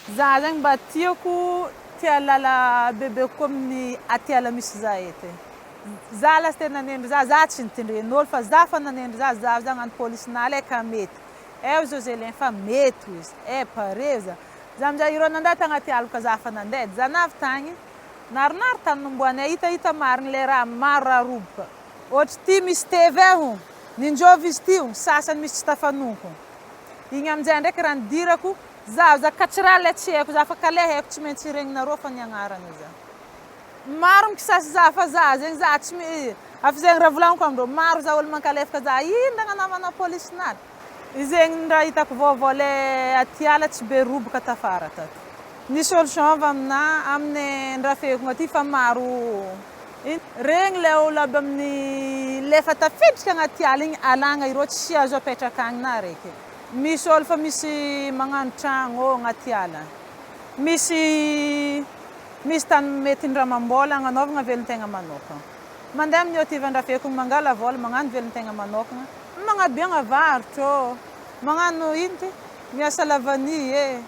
Za zegny mba tiako te hahalala bebe kokoa amin'ny aty ala misy za eto e. Za lasa tena nanendry za, za tsy nitendren'olo fa za fa nanendry za, za za hagnano police-nala e ka mety. Eo Joselin fa mety hoy izy, eh pare za. Za amizay ireo nandeha tagnaty ala ka za fa nandeha, za navy tagny, narinary tany nomboanay, hitahita marigny le raha, maro raha roboka. Ohatry ty misy tevy eh, ninjôvy izy ty, sasany misy tsy tafanonko. Igny aminjay ndraiky raha nidirako, zaho za ka tsy raha le tsy haiko za fa ka le haiko tsy maintsy regninareo fa ny agnarana za. Maro mikisasy za fa za zegny za tsy mi afa zegny raha volagniko amindreo maro za olo mankalefaka za ino raha nanaovana police nala. Izegny raha hitako vaovao le aty ala tsy be roboka tafara tato. Ny solution avy amina aminy ndrafekogna aty fa maro ino regny le olo aby amin'ny le efa tafiditra agnaty ala igny alagna ireo tsy azo apetraka agny na araiky. Misy olo fa misy magnano tragno agnaty ala. Misy misy tany mety indramam-bola agnanaovagna velon-tegna manokagna. Mandeha amin'ny Otivandrafekogny mangala vola magnano velon-tegna manokagna, magnabiagna varotra ô, magnano ino ty, miasa lavany e.